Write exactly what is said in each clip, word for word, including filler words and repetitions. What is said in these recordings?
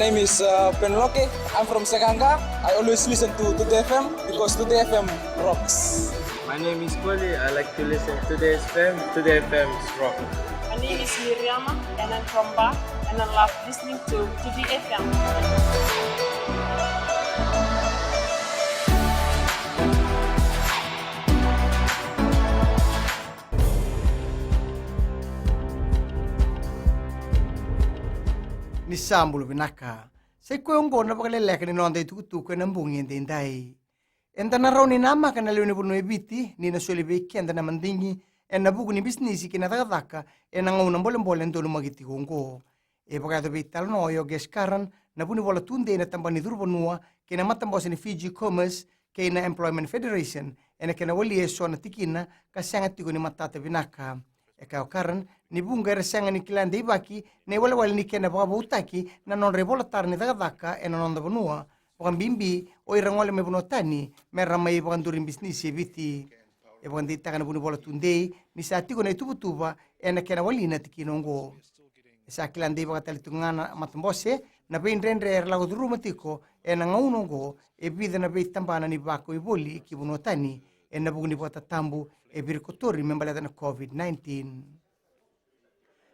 Name is uh, Penloke. I'm from Sekanga. I always listen to Today F M because Today F M rocks. My name is Koli. I like to listen to Today F M. Today F M is rock. My name is Miriama and I'm from Ba and I love listening to Today F M. Ni sa bula vinaka. Sa i koya oqo na vakaleleka ni noda itukutuku ena bogi edaidai. Eda na rawa ni namaka na lewe ni vanua e Viti ni na soli vei keda na madigi ena vuku ni bisinisi kei na cakacaka ena gauna bolebole e donumaki tiko oqo. E vakayaco vei talanoa o Yogesh Karan, na vunivola tudei na tabana ni curu vanua kei na matabose ni Fiji Commerce kei na Employment Federation ena kena walia e so na tikina ka sega tiko ni matata vinaka. E kaya o Karan ni vuqa era sega ni kila deivaki na iwalewale ni kena vakavoutaki na nodra ivolatara ni cakacaka ena noda vanua, vakabibi o ira gole mai vanua tani mera mai vakaduri bisinisi e Viti. E vakadeitaka na vunivola tudei ni sa tiko na ituvatuva ena kena wali na tikina oqo. E sa kila deivaka tale tiko ga na matabose na veidredre era lako curuma tiko ena gauna oqo e vica na veitabana ni vakau ivoli ki vanua tani ena vuku ni vakatatabu e virikotori me baleta na COVID nineteen.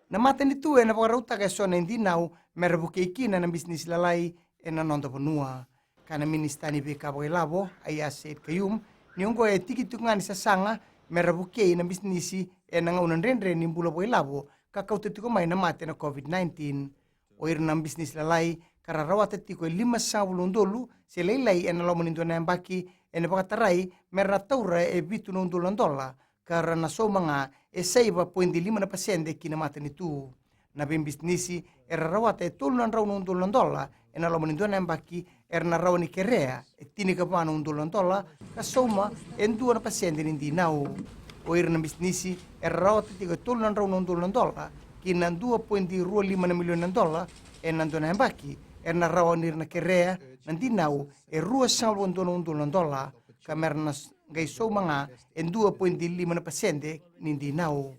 Na matanitu ena vakarautaka e so na idinau mera vukei kina na bisinisi lalai ena noda vanua. Ka na minisita ni veika vakailavo, Aiyaz Sayed-Khaiyum, ni oqo e tiki tiko ga ni sasaga mera vukei na bisinisi ena gauna dredre ni bula vakailavo ka kauta tiko mai na mate na COVID nineteen. O ira na bisinisi lalai ka ra rawata tiko e limasagavulu na udolu se lailai ena loma ni dua na yabaki ena vakatarai mera na taura e vitu na udolu na dola, ka ra na sauma ga e saiva poidi lima na pasede ki na matanitu. Na veibisinisi era rawata e tolu na drau na udolu na dola ena loma ni dua na yabaki era na rawa ni kerea e tinikava na udolu na dola ka sauma e dua na pasede ni dinau. O ira na bisinisi era rawata tiko e tolu na drau na udolu na dola ki na dua poidi rua lima na milioni na dola ena dua na yabaki era na rawa ni ra na kerea na dinau e ruasagavulu ka dua na udolu na dola, ka mera na s- qai sauma ga e dua poidi lima na pasede ni dinau.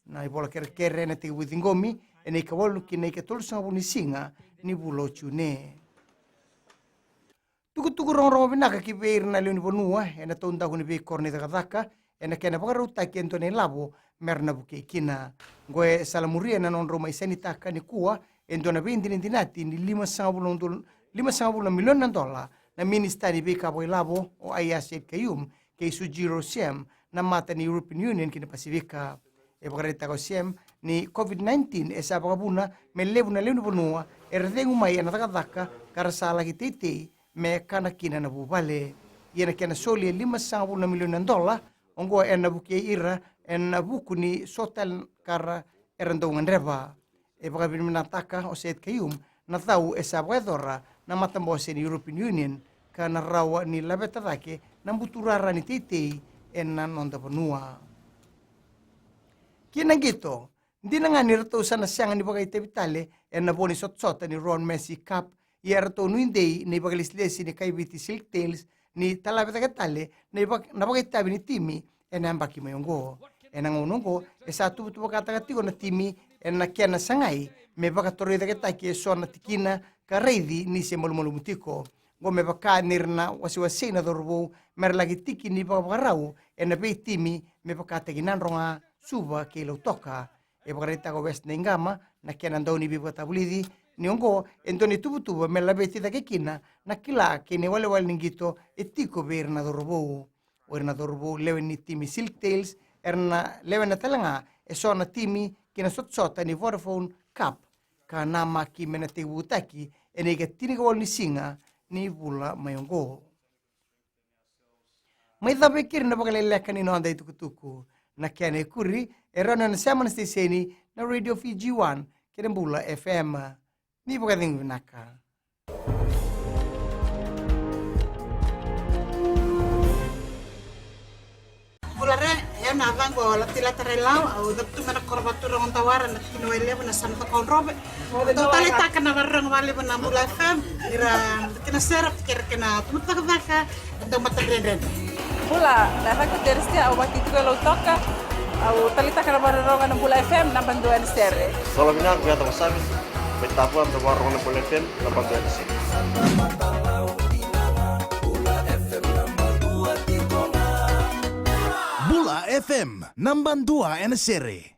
Na ivola kerekere ena tekivu ciqomi ena ikawalu ki na ikatolusagavulu ni siga ni vula o June. Tukutuku rogorogo vinaka ki vei ira na lewe ni vanua ena taudaku ni veikoro ni cakacaka ena kena vakarautaki e dua na ilavo mera na vukei kina. Oqo e salamuria na nodrau mai sainitaka nikua e dua na veidinadinati ni limasagavulu na udolu- limasagavulu na milioni na dola na minisita ni veika vakailavo o Aiyaz Sayed-Khaiyum kei Sujiro Shyam, na mata ni European Union ki na Pasifika. E vakaraitaka o Shyam ni COVID nineteen e sa vakavuna me levu na lewe ni vanua era cegu mai ena cakacaka ka ra sa laki teitei me kana kina na vuvale. Ia na kena soli e limasagavulu na milioni na dola oqo ena vukei ira ena vuku ni so tale ka ra era dau gadreva. E vakavinavinakataka o Sayed-Khaiyum na cau e sa vakayacora na matabose ni European Union ka na rawa ni laveta cake na buturara ni teitei ena noda vanua. Ki na qito, dina ga ni ratou sa na sega ni vakaitavi tale ena vo ni sotasota ni Ron Massey Cup, ia eratou nuidei na ivakalesilesi ni kaiviti Silk Tails ni talavi cake tale na ivak- na vakaitavi ni timi ena yabaki mai oqo. Ena gauna oqo e sa tuvatuvakataka tiko na timi ena kena sagai me vakatoroi caketaki e so na tikina ka raici ni se malumalumu tiko. Oqo me vaka ni ra na wasewasei na cauravou me ra laki tiki ni vakavakarau ena veitimi me vakataki Nadroga, Suva kei Lautoka. E vakaraitaka o West Naiqama, na kena dauniveivakatavulici, ni oqo e dua na ituvatuva me laveti cake kina na kila kei na iwalewale ni qito e tiko vei ira na cauravou. O ira na cauravou lewe ni timi Silk Tails era na lewena tale ga e so na timi ki na sotasota ni Vodafone Cup ka namaki me na tekivutaki ena ikatiniwalu ni siga ni vula mai oqo. Mai cava e keri na vakaleleka ni noda itukutuku. Na kena ikuri e rawa ni o na sema na siteseni na Radio Fiji One kei na Bula F M. Ni vakacegu vinaka. Bula re, e na vaqo Latilata Railau, au cavutu mai na koro Vaturogo Dawara, na tikina Wailevu, na Samata Kaudrove. Dau taleitaka na vakarorogo vakalevu na Bula F M, ira kina sera, kere kina tumataka vaka, dau mata dredre. Bula, na yacaqu o Teresia, au vakitiko e Lautoka, au taleitaka na vakarorogo na Bula F M, naba dua ena sere. Bula vinaka, vinaka vakasami. Mai Tavua, da vakarorogo na Bula F M, na Bula F M. Bula F M, namba dua ena sere.